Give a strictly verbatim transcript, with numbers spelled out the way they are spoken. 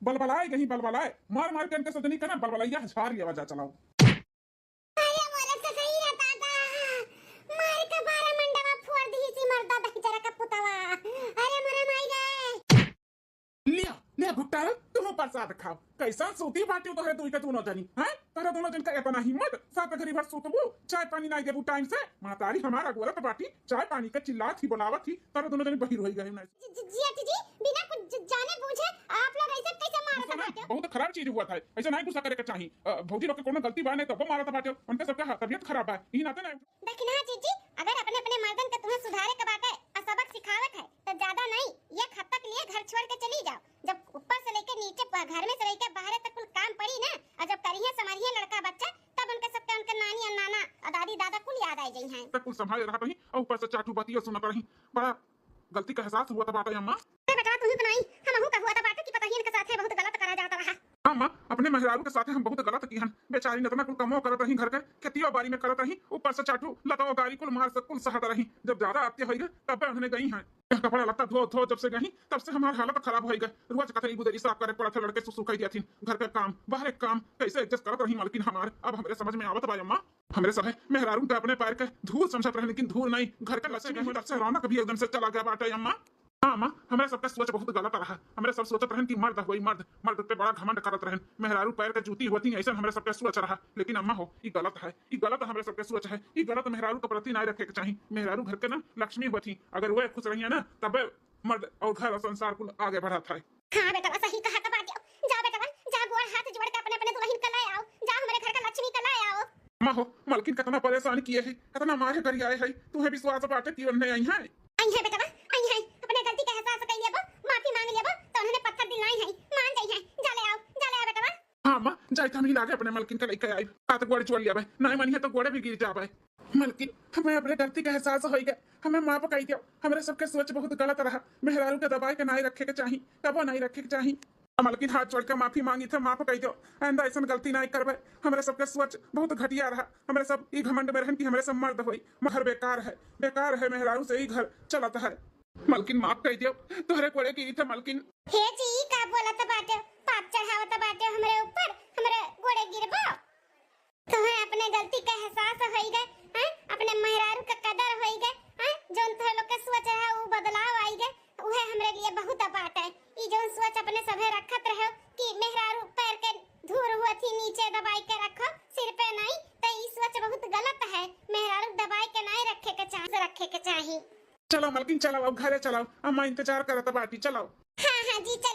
बलबलाए गही बलबलाए, मार मार के इनके सजनी का ना बलबलैया झार लिया जा। चलाओ। अरे मोरे ससुर रे दादा, मार के बारह मंडवा फोड़ दी सी मर्दा दहिजरा का पुतवा। अरे मोरे माई रे। लिया, लिया घुट्टा रे, तुम प्रसाद खाओ। कैसन सूती बाटी तोहरे दुई के दोनों जनी, हैं? तोहरे दोनों जन का इतना हिम्मत, सात घड़ी भर सूतबू, चाय पानी नाई देबू टाइम से। महतारी हमार अगोरत बाटी, चाय पानी के चिल्लात ही बोलावत ही, तोहरे दोनों जनी बहिर होई गए। जि-, जि-, जिया जी, बिना कुछ ज-, जाने बूझे आप लोग ऐसे कैसे मारत गुस्सा ना, बाटे? बहुत खराब चीज हुआ था, ऐसे नहीं गुस्सा करे के चाही। अ, भौजी लोग के कोनो गलती बा नहीं तब मारत बाटे, उनके सबके ह-, तबीयत खराब बा, यही नाते ना। देखी ना जीजी, अगर अपने अपने मर्दन के तुम्हें सुधारे के बाटे और सबक सिखावे के है, तो ज्यादा नहीं, एक हफ्ता के लिए घर छोड़ के चली जाओ। जब ऊपर से लेके नीचे प-, घर में से लेके बाहर तक कुल काम पड़ी ना, और जब करिए संभरिए लड़का बच्चा, तब उनके सबके उनके नानी और नाना और दादी दादा कुल याद आ जाई हैं। तक कुल संभाले रहत रही और ऊपर से चाटू बतिया सुनत रही। बड़ा गलती का एहसास हुआ था बाटे अम्मा। अरे बेटवा, तू ही बनाई, हमहू का हुआ था बाटे कि पता ही इनके साथे बहुत गलत करा जाता रहा। हाँ माँ, अपने मेहरारू के साथे हम बहुत गलत की हन। बेचारी इतना कुल कमो करत रही, घर के खेतियो बाड़ी में करत रही, ऊपर से चाटू लतवा गारी कुल मार से कुल सहत रही। जब ज्यादा आते होई गए, तब उन्हें गई हैं। यह कपड़ा लत्ता धो धो जब से गई, तब से हमार हालत खराब होई गए। रोज कतई गुदरी साफ करे पड़त है, लड़के सुसु कह दिया थी। घर का काम, बाहर के काम, कैसे एडजस्ट करत रही मालकिन हमार, अब हमरे समझ में आवत बा अम्मा। हमरे सभे मेहरारू के अपने पैर के धूल समझत रहन, लेकिन धूल नहीं, घर के लक्ष्मी हुई, तब से रौनक भी एकदम से चला गया बाटे अम्मा। हाँ अम्मा, हमरे सबके सोच बहुत गलत रहा। हमरे सब सोचत रहन कि मर्द होई मर्द, मर्द पे बड़ा घमंड करत रहन, मेहरारू पैर के जूती होती, ऐसा हमरे सबके सोच रहा। लेकिन अम्मा हो, ई गलत है, ई गलत हमरे सबके सोच है, ई गलत मेहरारू के प्रति नहीं रखे के चाही। मेहरारू घर के ना लक्ष्मी होती, अगर वह खुश रहिए ना तबे मर्द और घर और संसार कुल आगे बढ़त है। हाँ बेटवा, सही कहा तो बात। जा बेटवा, जा गोड़ हाथ जोड़ के अपने अपने दुल्हन का ले आओ, जा हमरे घर का लक्ष्मी का ले आओ। माँ हो, मालकिन कितना परेशान किए है, कितना मारे करियाए है, तुम्हें विश्वास बाटे कि उन्हें आई है। आई है बेटवा, आई है, अपने गलती का एहसास कर लेबो, माफी मांग लेबो, तो उन्होंने पत्थर दिलाई है, मान जाई है, जा ले आओ, जा ले आओ बेटवा। हाँ माँ, जाए तो हम ही लागे अपने मालकिन का लेके आई, हाथ गोड़ जोड़ लिया भाई, नहीं मानी है तो गोड़े भी गिर जा भाई। मालकिन, हमें अपने गलती का एहसास होई गए, हमें माफ कर दियो। हमरे सबके सोच बहुत गलत रहा, मेहरारू के दबाए के नाई रखे के चाही, कबो नाई रखे के चाही। मालकिन हाथ जोड़ के माफी मांगी थे, माफ कर दियो, आइंदा ऐसन गलती नाई करबे। हमरे सबके सोच बहुत घटिया रहा, हमरे सब ई घमंड में रहन कि हमरे सब मर्द होई। घर बेकार है, बेकार है, मेहरारू से ही घर चलत है। मालकिन माफ कर दियो, तोहरे कोड़े की थे मालकिन। हे जी, ई का बोलत बाटे, पाप चढ़ावत बाटे हमरे ऊपर, हमरे गोड़े गिरबो। तोहरे अपने गलती का एहसास होई गए, हैं? अपने मेहरारू का कदर होई गए, हैं? जौन तोहरे लोग के सोच रहा, उ बदलाव आई गए, उहे हमरे लिए बहुत बात है। ई जौन सोच अपने सभे रखत रहो कि मेहरारू पैर के धूर हुआ थी नीचे दबाई के रखो, सिर पे नहीं, तो ई सोच बहुत गलत है। मेहरारू दबाई के नहीं रखे के चाही, रखे के चाही। चलो मलकिन, चलो, अब घरे चलो, अम्मा इंतजार करत बाटी, चलो। हाँ, हाँ जी, चल।